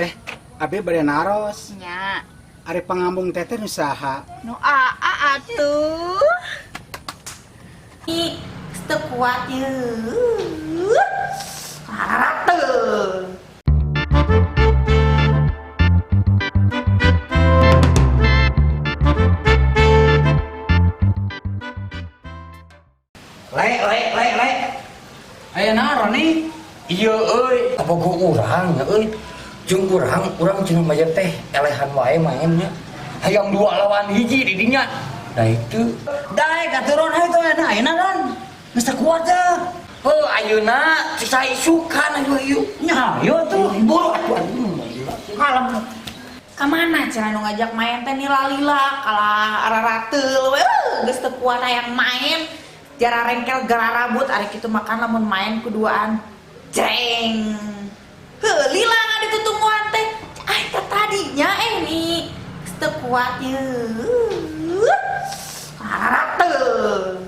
Teh, abi bade naros. Nya. Ari pangambung teteh nu saha? Nu aa atuh. Ih, teu kuat yeuh. Rarateul. Le, le, le, le. Aya naon nih? Iya euy, kabogoh urang nya euy. Jeung urang, urang cenah mah teh elehan wae mainnya. Hayang dua lawan hiji di dinya. Da itu. Daek atuh Ron, hayu tuh ayeuna ayeuna Ron. Geus teu kuat teh. Heuh, ayeuna sisa isukan ayo ayo. Nya hayu atuh. Buru atuh aduh. Kalem. Ka mana cenah nu ngajak main teh nila-lila kalah ararateul we geus teu kuat hayang main. Jara rengkel gararabut ari kitu makan lamun main kuduaan. Jreng. Heuh, lila ngaditutungguan teh. Ah, teh tadinya nih. Geus teu kuat yeuh. Ararateul.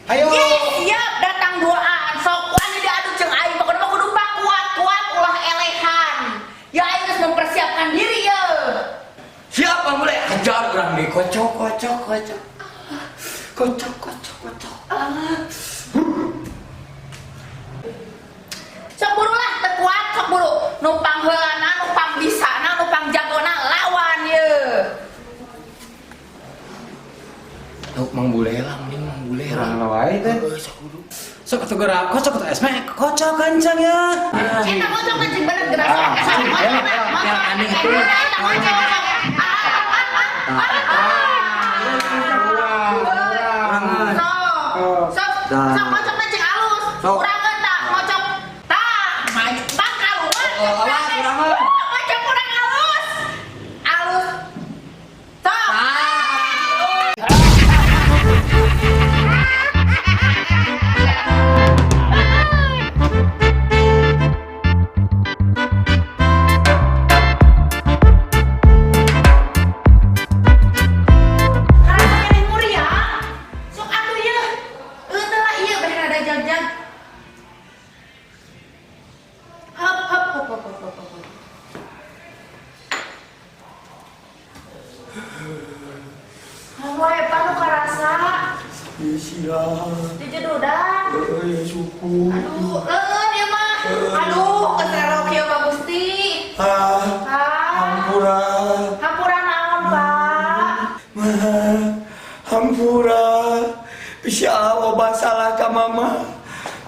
Ayo. Ye, siap datang duaan. Sok wani diadu jeung aing pokona mah kudu kuat-kuat ulah elehan. Ya aing geus mempersiapkan diri ye. Siapa mulai ajar urang di kocok kocok kocok. Kocok kocok kocok. Ah. Sok buru lah teu kuat sok buru. Numpang heulana, numpang bisana, numpang jagona lawan ye. Tuh Mang Bule lah, mending Mang Bule lah. Urang wae teh. Heuh, sok kudu. Sok atuh gerak, kocok atuh esme, kocok kencang ya. Eta kocok anjing bener gerak sok. Sok kocok Yang aneh itu. Eta kocok. Sok. Sok sok kocok anjing alus. Sok. Kurangan tak kocok. Tah, maju tah kaluar. Oh, awas, kurangan. Kocok kurang alus. Alus. Sok. Karasa keneh muriang. Sok atuh ieu. Teu lah ieu beh rada jag-jag. Hop hop hop hop hop hop. Hop. Wae panu karasa. Ieu sia. Dijedudan. Euy, suku. Aduh, leueun ieu mah. Aduh, keserok ieu Pak Gusti. Ah, Ah. hampura. Hampura naon, Pak? Mah, hampura. Bisa loba salah ka mama.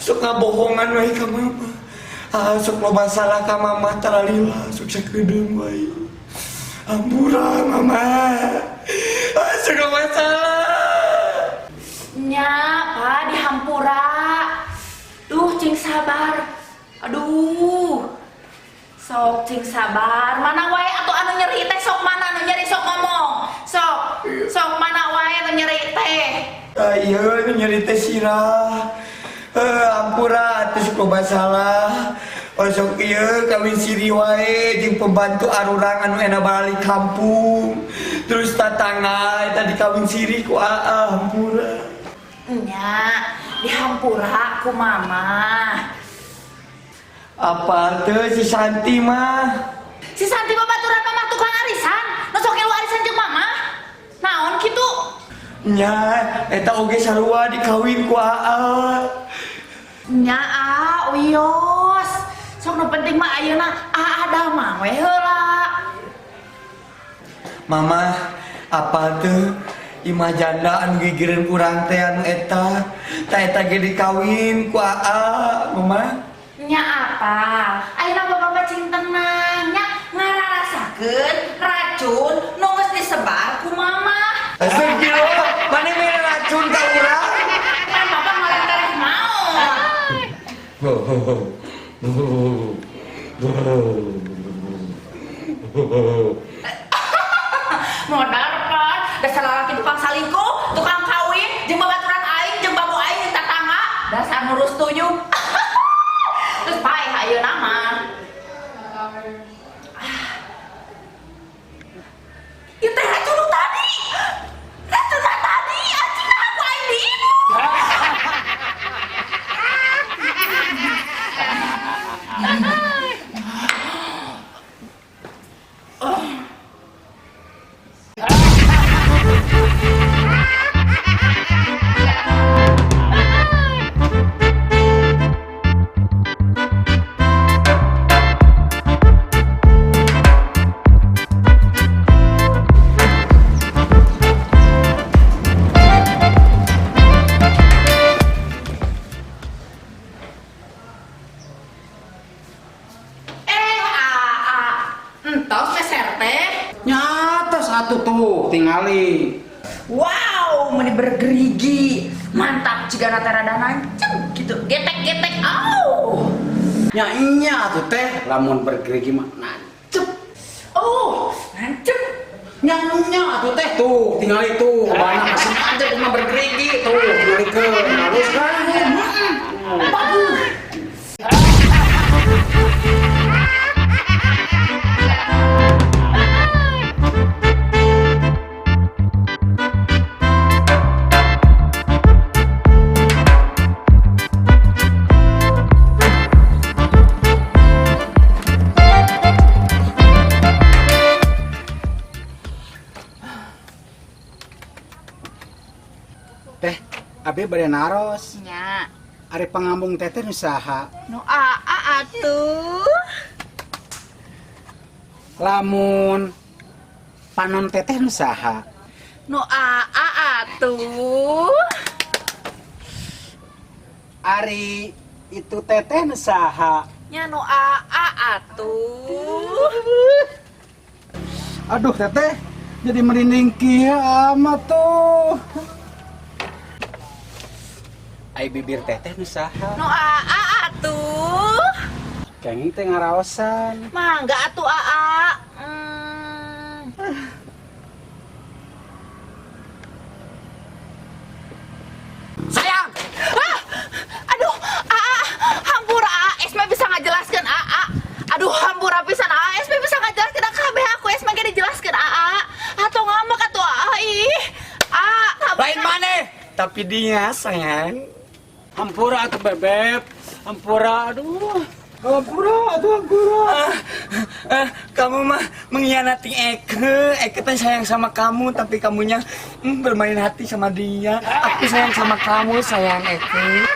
Sok ngabohongan wae ka mama. Ah, sok loba salah ka mama taralila, sok sakedeung wae. Hampura mama. Ah, sok loba salah. Nya, Pak, dihampura. Duh, cing sabar. Aduh. Sok cing sabar. Mana wae atuh anu nyeri teh sok mana anu nyeri sok ngomong. Sok, sok mana wae anu nyeri teh. Ah, iya, nu nyeri teh sirah. Eh, hampura atuh sok loba salah. Oh, sok ieu kawin siri wae jeung pembantu arurang anu enak balik kampung. Terus tatangga eta dikawin siri ku aa hampura. Nya, dihampura ku mama. Apa teu si Santi mah? Si Santi babaturan mama tukang arisan. Nu sok ngilu arisan jeung mama. Naon kitu? Nya, eta oge sarua dikawin ku aa. Nya, ah, wios. Sok nu penting mah ayeuna aa damang we heula. Mama, apa teu? Imah janda anu gigireun urang teh anu eta. Ta eta ge dikawin ku aa, mama. Nya apa? Ayeuna bapak mah cing tenang nya ngararasakeun racun nu geus disebar ku mama. Astagfirullah, mana mere racun ka urang? Kan bapak ngalentereh maot. Modar pan, dasar lalaki tukang salingkuh, tukang kawin, jeung babaturan aing, jeung babu aing jeung tatangga, dasar ngurus tuyuh. Terus paeh ayeuna mah. Ieu teh racun nu tadi. Racun nu tadi, anjing nah aku aing diinum. Tuh, tingali. Wow, meni bergerigi. Mantap jika rada rada nancep gitu. Getek-getek. Au. Nya nya atuh teh, lamun bergerigi mah nancep. Oh, nancep. Nya nya atuh teh tuh, tingali tuh. Mana masih nancep mah bergerigi tuh, tingali ke halus kan. Bagus. Teh, abi bade naros. Nya. Ari pangambung teteh nu saha? Nu aa atuh. Lamun panon teteh nu saha? Nu aa atuh. Ari itu teteh nu saha? Nya nu aa atuh. Aduh teteh, jadi merinding kieu amat tuh. Ai bibir teteh nu saha? Nu aa atuh. Kenging teh ngaraosan. Mangga atuh aa. Sayang. Ah! Aduh, aa, hampura aa, Esma bisa ngajelaskeun aa. Aduh, hampura pisan aa, Esma bisa ngajelaskeun kabeh aku Esma ge dijelaskeun aa. Atau ngambek atuh aa ih. Aa, hampura. Lain mana? Tapi dia sayang. Hampura atuh bebeb. Hampura aduh. Hampura atuh hampura. Ah, ah, kamu mah mengkhianati Eke. Eke teh sayang sama kamu, tapi kamunya bermain hati sama dia. Aku sayang sama kamu, sayang Eke.